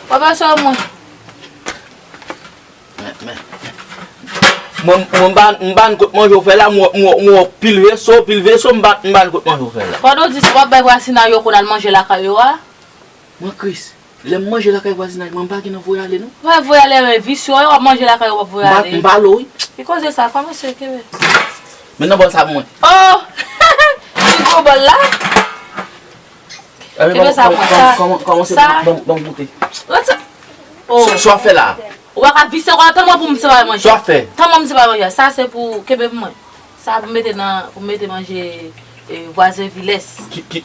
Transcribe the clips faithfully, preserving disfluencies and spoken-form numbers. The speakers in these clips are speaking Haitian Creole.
Pwofesè mwen. Men, men, men. Mwen, mwen m pa, m pa konn kot manje w fè la, mwen, mwen, mwen pil veso, pil veso, m pa, m pa konn kot manje w fè la. Pandan w di sa, w ap bay vwazinay yo konn al manje lakay yo a? Mwen Kris, lè m manje lakay vwazinay mwen, m pa gen nan voye ale non. W ap voye ale, men visye w ap manje lakay yo, w ap voye ale. M pa, m pa lo wi. Ki koze sa, kòmanse kenbe. Men nan bòl sa pou mwen. Oh! Ki gwo bòl la? Kenbe sa pou mwen. Sa, kòman, kòman se sa. Ban, ban, ban m goute. Sa, sa w ap fè la? Ou pa ka vise kò, tann mwen pou m separe manje. Sa w ap fè? Tann mwen m separe manje. Sa se pou, kenbe pou mwen. Sa pou mete nan, pou mete manje, eh, vwazen Vilès. Ki, ki?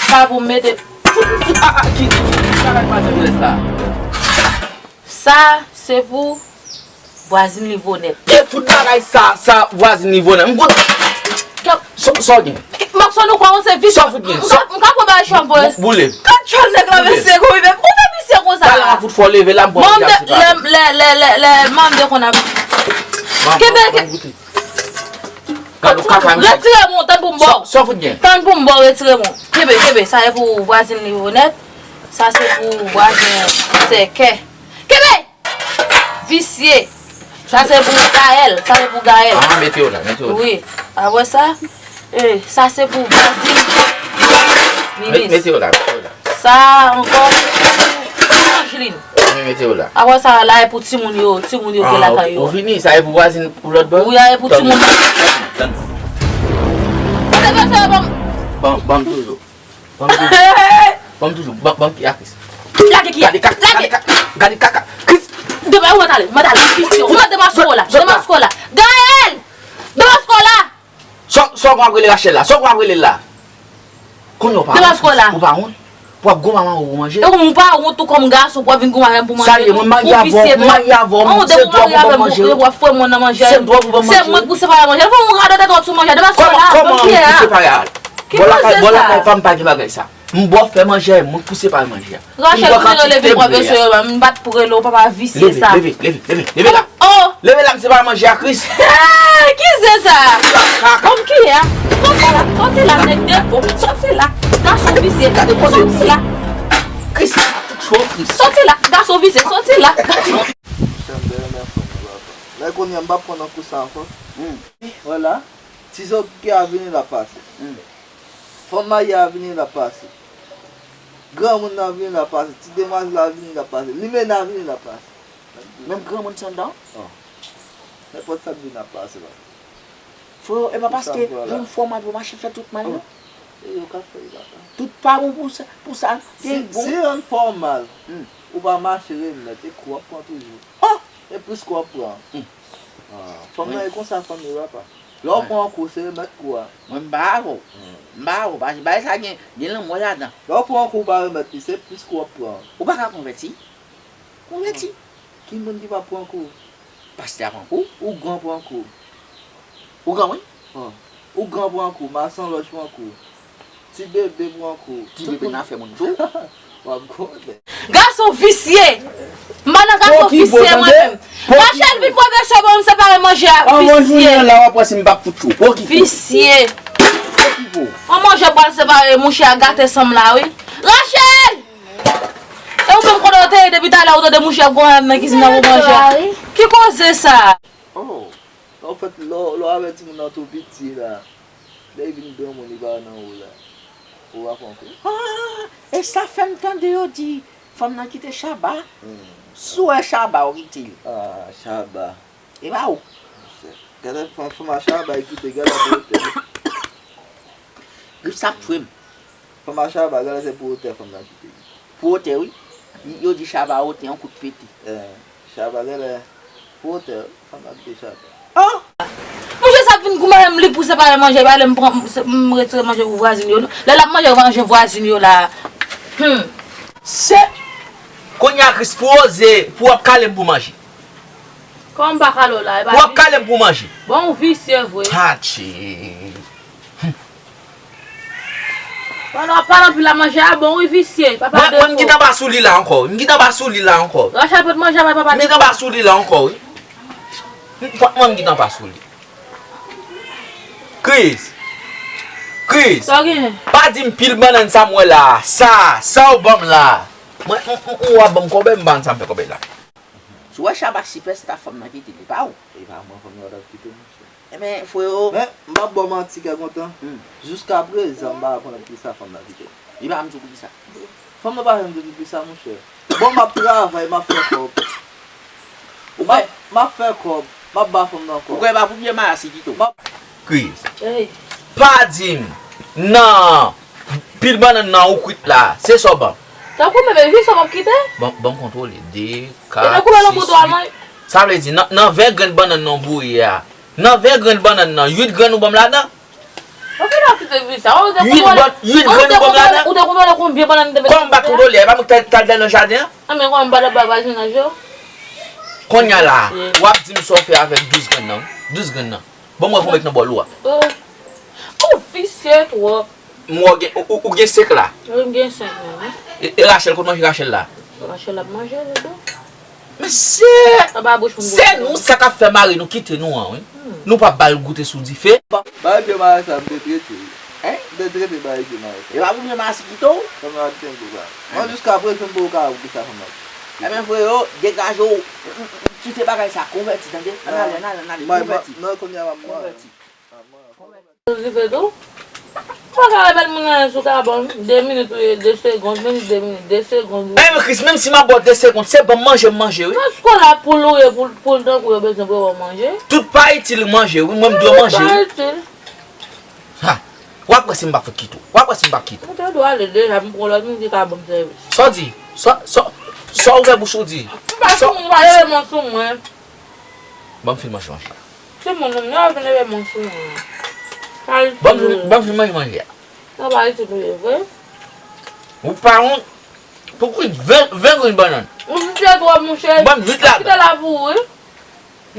Sa pou mete. Fout, fout, ah, ah, ki, ki, ki bagay vwazen Vilès la? Sa se pou vwazin Livonèt. Ki fout bagay sa, sa vwazin Livonèt? M fout. Sa, sa w gen? M ap sonn ou kòmanse vise. Sa w fout gen? M ka, m ka pran bagay chanm pou. Boule. Gad chòl nèg la, mesye, kou li menm. Ou fè visye konsa. Talè m ap fout fò leve la, m pran. Lè, lè, lè, lè, lè, manm de konn ap. Kenbe, kenbe. Gad ou kaka, mesye. Retire men w, tann pou m ba w. Sa, sa w fout gen? Tann pou m ba w, retire men w. Kenbe, kenbe, sa e pou vwazin Livonèt. Sa se pou vwazin Sèkè. Kenbe! Visye. Sa se pou Gaël. Sa se pou Gaël. Ah, mete yo la, mete yo la. Wi. Apre sa, eh, sa se pou vwazin Minis. Mete yo la, mete yo la. Sa ankò se pou Angeline. Mete yo la. Apre sa, la e pou timoun yo, timoun yo ki lakay yo. Ou fini, sa e pou vwazin pou lòt bò? Wi, la e pou timoun. Tann. Tann. Mete yo la, ban m. Ban, ban m toujou. Ban m toujou. Ban m toujou. Ban, ban m ki a Kris. Lage ki a? Gade kaka, gade kaka, gade kaka. Kris. Demen ou mèt ale, ou mèt ale. Ou mèt demaske w la. Demaske w la. Gaël! Demaske w la. Sa, sa w ap rele Rachel la? Sa w ap rele l la? Kounye a w pa wont? Demaske w la. Ou pa wont? Pou w ap gwo manman ou manje? E ou pa wont ou kòm gason pou w ap vin gwo manman pou manje? Sa ye, mwen marye avè w, mwen marye avè w, se dwòg ou ban m manje. W ap fè mwen nan manje. Se dwòg ou ban m manje. Se mwen k pou separe manje. Fò w radòtè twòp sou manje. Demaske w la. Kòman, kòman ou pou separe a? Ki koze sa? Bò lakay pa m pa gen bagay sa. M ba w fè manje a, mwen k pou separe manje a. Rachel, kounye a leve pran veso yo, m pa t pou rele w, papa visye sa. Leve, leve, leve, leve, leve la. Oh! Leve la, m separe manje a, Kris. Hey, ki zen sa? Kaka. Kòm ki a? Sòti la, sòti la, nèg defo, sòti la. Gason visye, sòti la. Kris, cho, Kris. Sòti la, gason visye, sòti la. Lè kounye a, m pa pran nan kou sa ankò. Vwala. Ti zògè a vini l ap pase. Fanm marye a vini l ap pase. Granmoun nan vini l ap pase. Ti demwazèl la vini l ap pase. Limena vini l ap pase. Menm granmoun san dan? Oh. Nenpòt sa k vin ap pase la. Freo, e pa paske youn fè w mal pou mache fè tout mal yo? E yo ka fè, yo ka fè. Tout pa bon pou sa, pou sa. Si, si youn fè w mal, ou pa mache remèt, e kou w ap pran toujou. Oh! E plis kou w ap pran. Ah, fanm nan e konsa, fanm yo, papa. Lè w pran yon kou, se remèt kou a. Mwen, m pa avè w. M pa avè w. Paske bagay sa gen, gen lanmò ladan. Lè w pran yon kou, ou pa remèt li, se plis kou w ap pran. Ou pa ka konvèti. Konvèti. Ki moun ki pa pran kou? Pastè a pran kou. Ougan pran kou. Ougan, wi. Ougan pran kou, mason lòch pran kou. Ti bebe pran kou. Ti bebe nan afè moun tou. W ap gode. Gason visye! M pa nan gason visye mwen menm. Rachel vin pran veso ban m separe manje a, visye. An mwen jounen la w ap wè si m p ap fout ou. Pokipo. Visye. Pokipo. An manje pral separe mouche a gate san m la wi. Rachel! E ou menm kote w te ye depi talè ou tande mouche ap goumen nan kizin nan pou manje a. Ki koze sa? Oh. Anfèt, lè w, lè w avè timoun nan tou piti la, lè l vin granmoun, li pa nan ou la. Ou pa pran kou. Ah, e sa fè m tande yo di, fanm nan kite Chaba. Si w wè Chaba, ou kite l. Ah, Chaba. E pa ou. Gade fanm, fanm a Chaba, li kite, gade pou wotè. Grips ap tchwe m. Fanm a Chaba, genlè se pou wotè fanm nan kite li. Pou wotè, wi. Yo di Chaba wotè, yon kout pete. Eh, Chaba genlè pou wotè, fanm nan kite Chaba. Oh! Manje sa vin goumen menm li pou separe manje, pa lè m pran, m retire manje pou vwazin yo. Lè l ap manje, manje vwazin yo la. Hmm. Se kounye a Kris pou oze, pou w ap kale m pou manje. Kòman m pa kale w la? Pou w ap kale m pou manje. Bon, ou visye vre. Patje. Pandan w ap pale anpil la, manje a bon wi, visye. Papa defo. Mwen, mwen, m gentan pa sou li la ankò wi. M gentan pa sou li la ankò. Rachel pot manje a bay papa defo. M gentan pa sou li la ankò wi. M, mwen, m gentan pa sou li. Kris. Kris. Sa w genyen? Pa di m pil bannann sa m wè la a. Sa, sa w ban m la a. Mwen, m, m, m, w ap ban m kòbèy, m pa konn sa m fè kòbèy la. Si w wè Shabak Sipèsta, fanm nan kite li, pa ou. E pa mwen fanm nan t ap kite, monchè. Ebyen, frewo. Men, m p ap ba w manti, kè kontan. Hmm. Jiskaprezan, m pa konn poukisa fanm nan kite m. Li pa janm di w poukisa. Fanm nan pa janm di m poukisa, monchè. Bon, m ap travay, m ap fè kòb. Ou m ap, m ap fè kòb, m ap ba fanm nan kòb. Ou kwè pa pou byen marasi kite w. M ap Kriz. Ey. Pa di m, nan pil bannann nan ou kwit la, se sa w ban m. Tankou menm, e vis sa w p ap kite? Ban, ban m kontwole. De, kat, sis, uit. Sa vle di, nan, nan ven grenn bannann nan w bouyi a, nan ven grenn bannann nan, uit grenn ou ban m ladan? Ou te konn ap kite vis sa. Ou te uit kontwole, ban, uit ou te grenn ou ban m kontwole, ladan? Ou te kontwole konbyen bannann te mete nan pye a? Kòman m pa t kontwole? E pa mwen ki t al, t al dèyè nan jaden an? A, men kòman m pa t ap bay vwazinaj yo? Kounye a la, w ap di m sa w fè avèk douz grenn nan, wi. Douz grenn nan. Bon, mwen konbyen k nan bòl ou a. Oh. Ou visye twòp. M wè w gen, ou, ou, ou gen senk la. Wi, m gen senk menm, wi. E, e Rachel, kote manje Rachel la? Rachel ap manje, dodo. Mesye! Anba bouch pou m se nou sa k ap fè mari nou kite nou an, wi. Hmm. Nou p ap ba l goute sou dife. Ba, ba l byen mare sa, m te trete, wi. Hein? M te trete ba l byen mare sa. E pa pou byen mare si kite w? Kòman ap gen pou sa? Mwen jiskaprezan m poko ka wè kisa fanm nan. Ebyen, freyo, degaje w. M, m, m, kite bagay sa, konvèti, tande? Ann ale, ann ale, ann ale, konvèti. Non, kounye a m ap mare. Konvèti. Rive tou. Ou pa ka wè bèl moun nan sou kabòn. De minit, wi, de segond, minit, de minit, de segond, wi. Menm Kris, menm si m ap ba w de segond, se ban m manje, m manje, wi. Nan skola poul ou ye, poul, poul tankou yo bezwen pou yo ba w manje. Tout pa itil manje, wi, mwen m dwe manje, wi. Tout pa itil. Ha! W ap wè si m pa fout kite w. W ap wè si m pa kite w. Ou te dwe ale deja, m pran lòt moun ki ka ban m sèvis. Sa w di? Sa, sa, sa w ouvè bouch ou di? M pa sou moun, ou pa leve men w sou mwen. Ban m fin manje manje a. Timoun, nou menm, yo vin leve men w sou mwen. Ban m fin, ban m fin manje manje a. Sa pa itil ou ye vre. Ou pa wont? Pou kwit ven, ven grenn bannann. Ou visye twòp, monchè. Ban m uit ladan. Kite la pou ou, wi.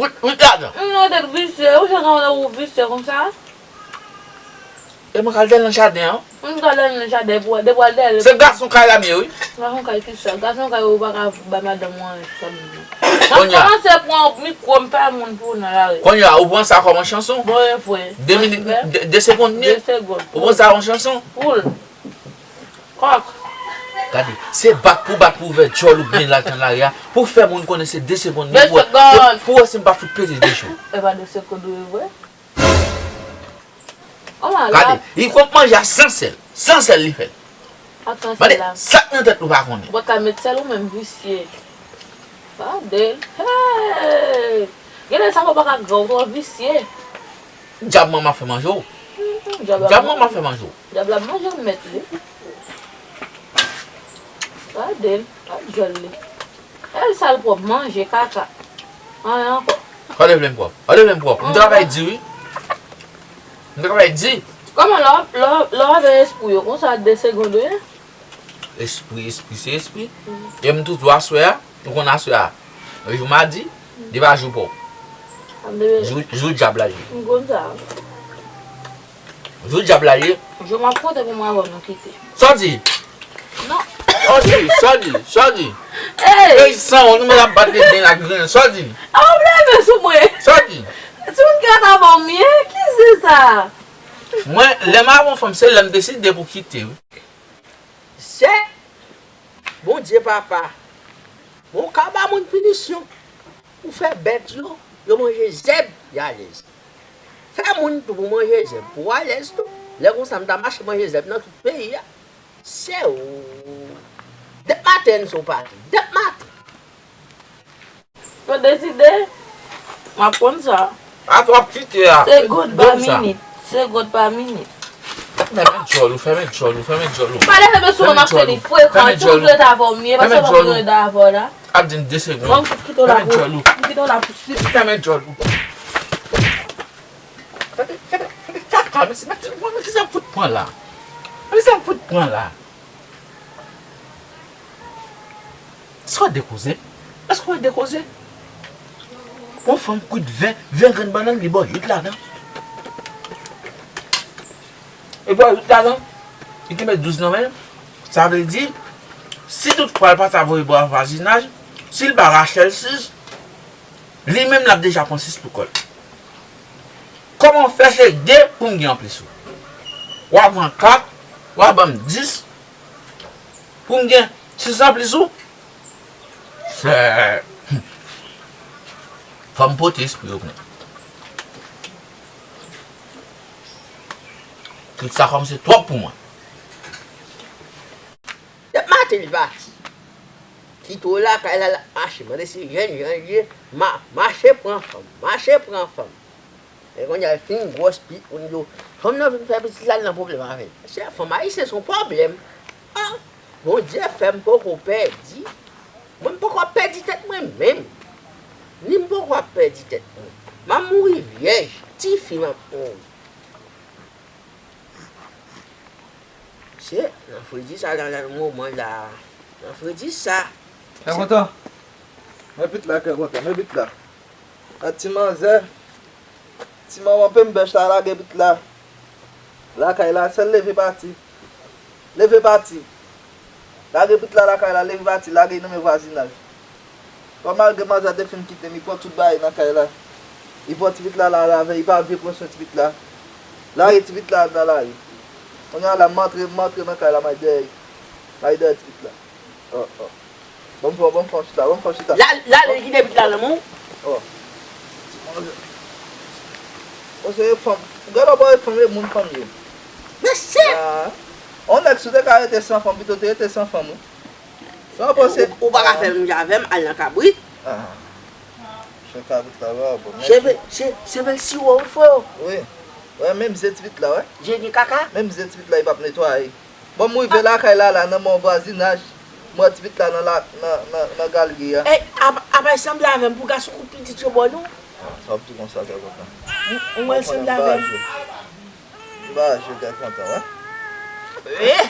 Uit, uit ladan. M nan tèt visye, ou jan ka wè ou visye konsa. E mwen k al dèyè nan jaden an. M t al dèyè nan jaden pou, depi w al dèyè. Se gason kay la m ye, wi. Gason kay kisa? Gason kay ou pa ka bay madanm ou anyen sou sa m di. Mwen kòmanse pran mikwo, m fè moun pou nan lari. Kounye a, ou pran sa kòm yon chanson? Bon, e vre. De minit, de, de segond, de segond. Ou pran sa yon chanson? Poul. Kòk. Gade, se bat pou bat pou ouvè djòl ou byen laj nan lari a, pou fè moun konnen se de segond li pou wè, pou, pou wè si m pa fout pete de cho. E pa de segond ou ye vre? Kòman la? Gade, li konn manje a san sèl, san sèl li fè l. Ak san sèl la. Mande, sa k nan tèt ou pa konnen. Ou pa ka met sèl ou menm visye. Gade l. Hey! Genlè sa fè w pa ka gran, ou twò visye. Dyab manman fè manje w. Mhm, dyab la manman fè manje w. Dyab la manje w nèt, wi. Gade l, gad djòl li. El sal pwòp, manje, kaka. Anyen ankò. Gade vle m pwòp. Gade vle m pwòp. M travay di, wi. M travay di. Kòman lè w, lè w, lè w avè espri yo, konsa de segond, wi? Espri, espri, se espri. Mhm. E m toujou aswè a, ou konn aswè a. Jou madi, li pa jou pa w. Jou, jou dyab la ye. M konn sa. Jou dyab la ye. Jou m ap konte pou mwen avè w nou kite. Sa w di? Non. Sa w di? Sa w di? Sa w di? Ey! Ey, san w, nou menm ap bat de den la grenn. Sa w di? A w ap leve sou mwen. Sa w di? Timoun ki ret avè w m ye? Ki se sa? Mwen, lè m avè yon fanm, se lè m deside pou kite, wi. Se Bondye papa. Bon, ou ka ba moun pinisyon. Ou fè bèt yo, yo manje zèb, y alèz. Fè moun tou pou manje zèb, pou w alèz tou. Lè konsa, m ta mache manje zèb nan tout peyi a. Se ou. Dèm maten, n sou pati. Dèm maten. Yo deside, m ap konn sa. A, w ap kite a. Segond pa minit. Segond pa minit. Fèmen djòl ou, fèmen djòl ou, fèmen djòl ou. Pa leve men sou mwen, m ap fè li frekan. Ti moun ki ret avè w m ye, paske m ap ret avè w la. Ap di m de segond. Mwen, m kite w la pou, m kite w la pou sip. Fèmen djòl ou. Gade, gade, gade kaka, mesye, mesye, mwen, mesye, sa m fout pran la. Mesye, sa m fout pran la. Sa w dekoze? Èske w dekoze? Yon fanm kwit ven, ven grenn bannann, li ba w uit ladan. Li ba w uit ladan, li te met douz nan men l. Sa vle di, si tout fwa l pa ta voye bò a vwazinaj, si l ba Rachel sis, li menm l ap deja pran sis pou kò l. Kòman w fè se de pou m gen anplis ou? W a pran kat, w a ban m dis pou m gen Sistan plis ou? Sè. Fò m pote espri yo pran. Tout sa kòmanse twòp pou mwen. Dèp maten li pati. Kite w lakay la, l ap mache. Mande si jènjan l ye. Ma, mache pran fanm. Mache pran fanm. E kounye a l fin gwòs pitit moun yo. Fanm nan vin fè pitit la, l nan pwoblèm avè l. Mesye, fanm ayisyen se yon pwoblèm. Ah, Bondye fè m poko pèdi. Mwen, m poko ap pèdi tèt mwen menm. Ni m poko ap pèdi tèt mwen. M ap mouri vyèj. Tifi m ap mouri. Se nan fredi sa la, nan moman la. Nan fredi sa. Kè kontan. Men pit la, kè kontan. Men pit la. A ti manzè. Ti manman penm bèch la, lage pit la. Lakay la, sèl leve pati. Leve pati. Lage pit la lakay la, leve pati, lage nan men vwazinaj. Kòm malgre manzè te fin kite m, li pran tout bagay nan kay la. Li pran ti pit la, la, la avè, li pa vle pran swen ti pit la. Lage ti pit la nan lari. Kounye a la, m antre, m antre nan kay la, m al dèyè, m al dèyè ti pit la. Oh, oh. Ban m fè, ban m fè yon chita, ban m fè yon chita. La, la, li kite pit la nan men w. Oh. Ti manzè. Bon, se fanm. Gade w pa wè fanm e moun fanm ye. Mesye! Ah. On nèg si w te ka rete san fanm, pito w te rete san fanm, wi. Sa w panse? Ou, ou pa ka fè menm jan avè m, al nan kabrit. Ah. Se kabrit la, va, bon, mèsi. Cheve, se, se bèl siwo, wi, frè. Wi. Wè, menm ze ti pit la, wè. Je ni kaka? Menm ze ti pit la, li p ap netwaye. Bon, m rive lakay la, la, nan men yon vwazinaj. M wè ti pit la nan la, nan, nan, nan galri a. Ey, apa, apa sanble avè m pou gason kout pitit yo ba nou? Ah, sa w ap di konsa, kè kontan. M, m wè l sanble avè m. Li pa jwe kè kontan, wè. Eh!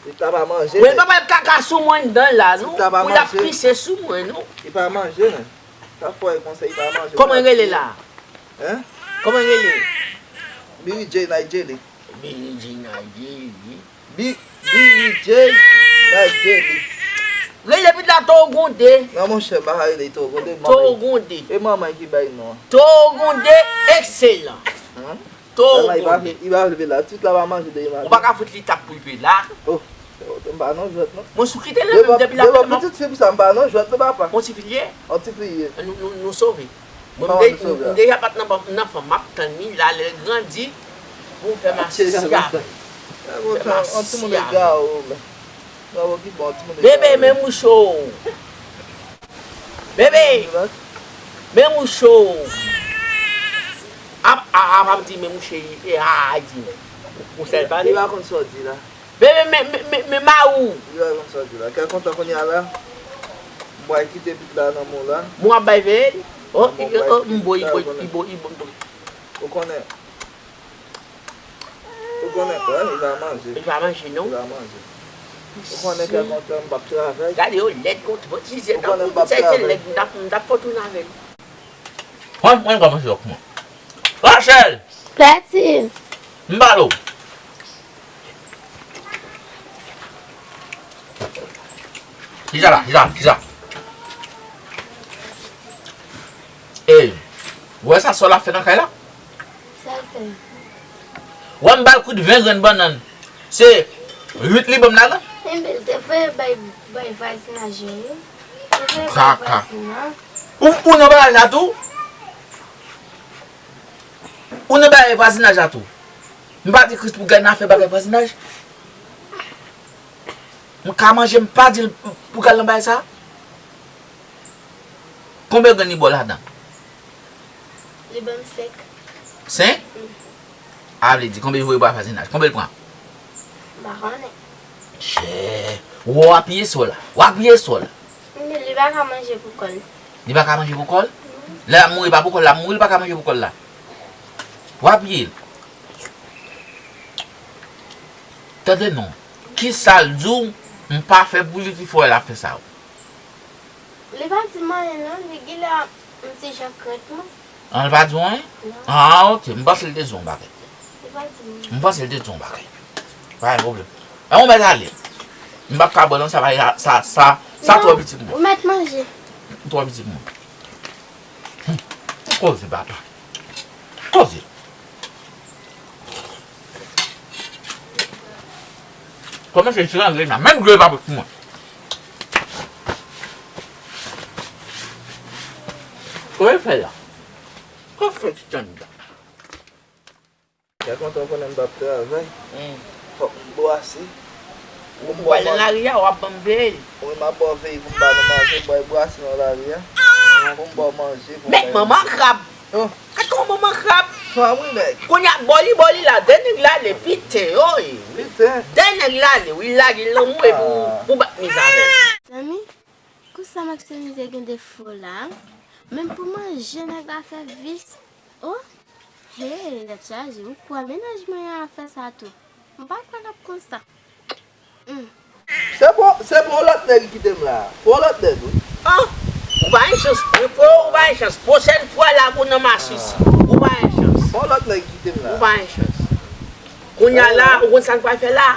Li ta pa manje. Mwen pa bay kaka sou mwen anndan la, non. Pou l ap pise sou mwen, non. Li pa manje, non. Sa fò e konsa, li pa manje. Kòman l rele la? Hein? Kòman l rele? Billy J Nigeli. Billy J Nigeli. Bi-, Billy J Nigeli. Rele pit la Togonde. Non, monchè, m pa ka rele Togonde. Togonde. E manman ki bay non an. Togonde, ekselan. Hein? Togonde. Li pa vle, li pa vle pela. Ti pit la pa manje demen maten. Ou pa ka fout li tap pou l pela. Oh, m pa nan jwèt, non. Mwen sou kite l menm depi l ap fè pitit fi m sa, m pa nan jwèt, non, papa. On ti fi l ye? On ti fi l ye. Nou, nou, nou sove. Mwen, m de-, m deja pa t nan, nan fanm, m ap tann li la, lè l grandi, pou m fè m asisi avè l. Fè m asisi avè l. Bebe, men mouche w. Bebe, men mouche w. Ap, a, ap, ap di men mouche, e, a, a, di men. Ou sèl pale. Li pa konn sa w di la. Men, men, men, men, men, men mari w. Li pa konn sa w di la. Kè kontan kounye a la. M pral kite pit la nan men w la. Mwen ap bay veye l. Oh, oh, m bo, i bo, i bo, i bo, m bo. Ou konnen. Ou konnen, wè, li pa manje. Li pa manje, non. Li pa manje. Ou konnen kè kontan m p ap travay. Gade yo lèd kontre. Bon, ti zye, ou konnen m p ap travay. M t ap, m t ap fè w tounen avè l. Mwen, mwen kòmanse wè kouman. Rachel! Pati. M pale w. Chita la, chita, chita. Ey, ou wè sa sòl ap fè nan kay la? Sa l fè? Ou wè m ba l kout ven grenn bannann. Se uit li ban m ladan? Enben, l te voye bay, bay vwazinaj yo, wi. Te voye bay vwazinaj. Ou, ou nan bagay la tou? Ou nan bagay vwazinaj la tou? M pa di Kris pou gade n a fè bagay vwazinaj. M ka manje, m pa di l pou gade nan bagay sa. Konbyen grenn li ba w ladan? Li ban m senk. Senk? Mm. A vle di, konbyen li voye bay vwazinaj? Konbyen l pran? M pa konnen. Chè, w apiye sou la. W apiye sou la. Men li pa ka manje pou kò l. Li pa ka manje pou kò l? Non. Lè l ap mouri, pa pou kò l l ap mouri, li pa ka manje pou kò l la. W apiye l. Tande non. Kisa l di w m pa fè pou li ki fè w wè l ap fè sa yo? Li pa di m anyen non, li genlè yon ti jan krent mwen. An, li pa di w anyen? Non. Ah, ok. M panse l te di w yon bagay. Li pa di m anyen. M panse l te di w yon bagay. Pa gen pwoblèm. Men ou mèt ale. M p ap ka bwè non, sa pa, sa, sa, sa twò piti pou mwen. Ou mèt manje. Twò piti pou mwen. Hmm. Koze, papa. Koze. Kòman se ti ranje sa? Menm dlo pa pot pou mwen. Sa w fè la? Sa w fè ti tann la? Kè kontan konnen m p ap travay. Hmm. Fòk m bwase. Ou pral nan lari a, w ap ban m veye. Wi, m ap ba w veye pou m ba nou manje, m bay bwase nan lari a. Pou m ba w manje, pou m bay. Manman krab! Oh. Gad kòman manman krab! Fanm wi, nèg. Kounye a, bò li, bò li la, de nèg la ale, piten, oy. Piten. De nèg la ale, wi, lage lanmou epi ou, ou bat miz avè l. Zanmi, konsa Maxoni te gen defo la. Menm pou manje, nèg la fè vis. Oh, hey, tèt chaje, ou kwè mennaj mwen an ap fè sa tou? M pa kwè l ap konsa. Hmm. Se pou, se pou yon lòt nèg ki kite m la. Pou yon lòt nèg, wi. Ah, ou pa gen chans, wi, frè, ou pa gen chans. Pwochèn fwa la pou nan masisi. Ou pa gen chans. Pou yon lòt nèg ki kite m la. Ou pa gen chans. Kounye a la, ou konn sa n pral fè la?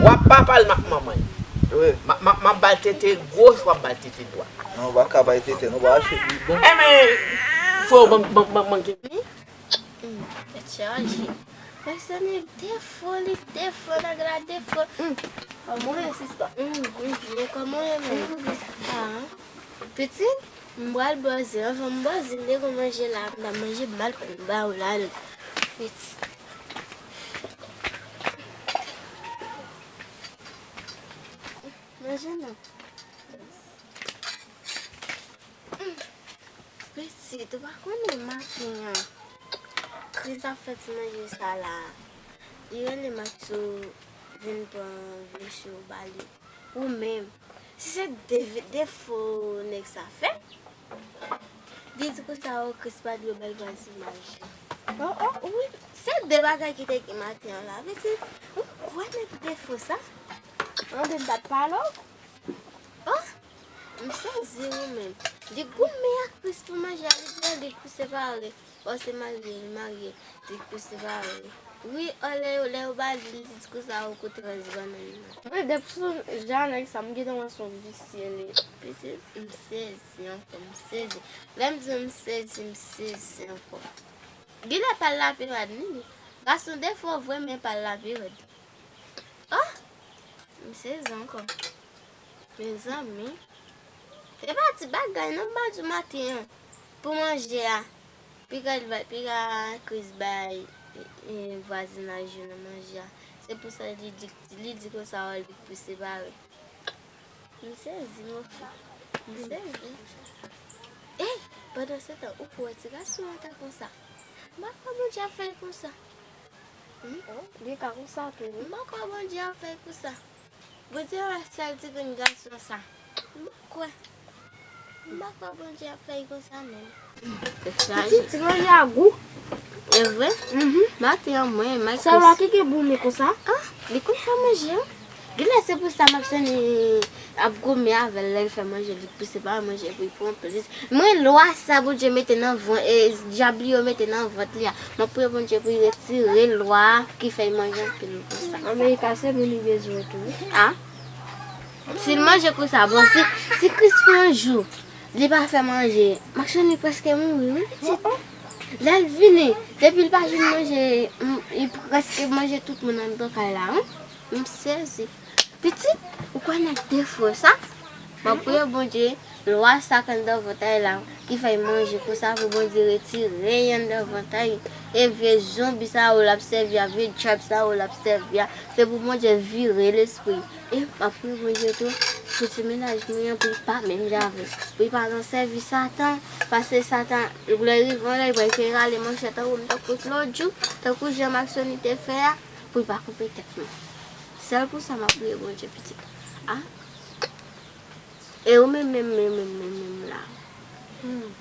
W ap papa l, m ap manman l. Wi. M ap, m ap, m ap ba l tete goch, w ap ba l tete dwat. Non, ou pa ka bay tete, non, ou pa achte bidon. Enben, frè, ban, ban, ban, ban, ban. Hmm, tèt chaje. Maxoni defo, li defo, nèg la defo. Hmm. Kòman w ye, sista? Hmm, hmm, men kòman w ye menm? Ah. Pitit, m pral bòze. Anvan m bòze, m te gon manje la, m t ap manje mal pou m ba ou la, pitit. Manje non. Pitit, ou pa konnen maten an. Kris ap fè ti manje sa la. Li rele Maxo vin pran vye cho ba li. Ou menm, si se de, defo nèg sa fè, li di konsa, o, Kris pa dwe ba l vwazinaj. Oh, oh, wi, se de bagay ki te gen maten an la, pitit. Ou kwè nèg defo sa? Anben m t ap pale w. Oh, m sezi ou menm. Li goumen ak Kris pou manje a, li di li pou separe. Fòse marye, li marye, li pou separe. Wi, o, lè yo, lè yo ba li, li di konsa, o, kote rès bannann nan? Mwen, depi sou jan nèg sa, m gentan wè se yon visye li ye. Pitit, m sezi ankò, m sezi. Lè m di w m sezi, m sezi ankò. Genlè pa l la pi rèd, wi. Gason defo vre, men pa l la pi rèd. Oh! M sezi ankò. Mezanmi. Se pa ti bagay non, m pa di w maten an. Pou manje a. Piga, piga Kris bay, e, vwazinaj yo nan manje a. Se pou sa li di, li di konsa, o, li pou separe. M sezi, mon frè. M sezi. Ey, pandan se tan, ou pou wè ti gason an ta konsa. M pa kwè Bondye ap fè l konsa. Hmm? Oh, li ka konsa tou, wi. M pa kwè Bondye ap fè l konsa. Bondye wè sèl ti grenn gason sa. M pa kwè. M pa kwè Bondye ap fè l konsa menm. Pitit, ti manje a gou. E vre? Mhm. Maten an mwen, Mike. Sèl la ki gen bon men konsa. Ah, li konn fè manje, wi. Genlè se pou sa Maxoni ap goumen avè l lè l fè manje, li pouse pa manje pou l pran plis. Mwen, lwa sa Bondye mete nan vant, e, dyab li yo mete nan vant li a, m ap priye Bondye pou l retire lwa a ki fè l manje anpil konsa. Amerika se moun li bezwen tou. Ah. Si l manje konsa, bon, si, si Kris fè yon jou, li pa fè manje, Maxoni prèske mouri, wi, pitit. Lè l vini, depi l pa jwenn manje, m, li prèske manje tout moun anndan kay la, wi. M sezi. Pitit, ou kwè nèg defo sa? M ap priye Bondye, lwa sa k anndan vant a l la, ki fè l manje konsa, pou Bondye retire l anndan vant a l. E vye zonbi sa yo l ap sèvi a, vye dyab sa yo l ap sèvi a, se pou Bondye vire lespri l. E m ap priye Bondye tou, pou ti mennaj mwen an, pou l pa menm jan avè l. Pou l pa nan sèvi Satan, paske Satan, lè l rive anlè, l pral fè rale manchèt anwo m tankou lòt jou, tankou jan Maxoni te fè a. Pou l pa koupe tèt mwen. Sèl pou sa m ap priye Bondye, pitit. Ah. E ou menm, menm, menm, menm, menm, menm la. Hmm.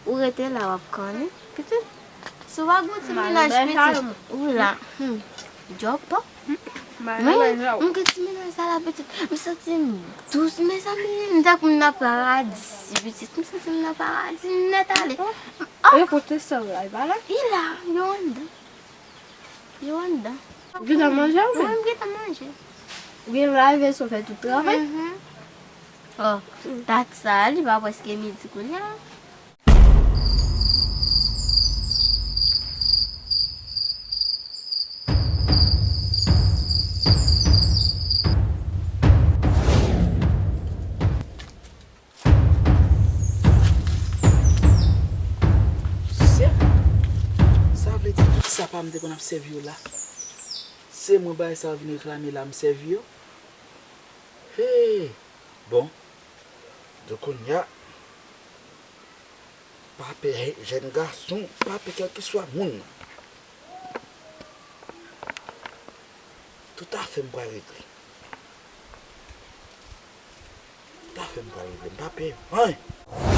Ou rete la, w ap kanni, pitit. Si w pa gon ti mennaj, pitit, ou la. Hmm. Djòb pa. Mwen, m gen ti mennaj sa la, pitit. M santi m dous, mezanmi. M tankou m nan paradi, pitit. M santi m nan paradi nèt ale. Oh. E kote sè w la, li pa la? Li la, yo anndan. Yo anndan. Ou gentan manje ou menm? Mwen, m gentan manje. Ou gen lave, so fè tout travay? Mhm. Oh, dat sa, li pa prèske midi kounye a? Pa m te konn ap sèvi yo la. Se mwen bagay sa yo vin reklame la, m sèvi yo. Hey! Bon. Donk kounye a, pa pè jèn gason, pa pè kèlkeswa moun nan. Tout afè m pral regle. Tout afè m pral regle. M pa pè anyen.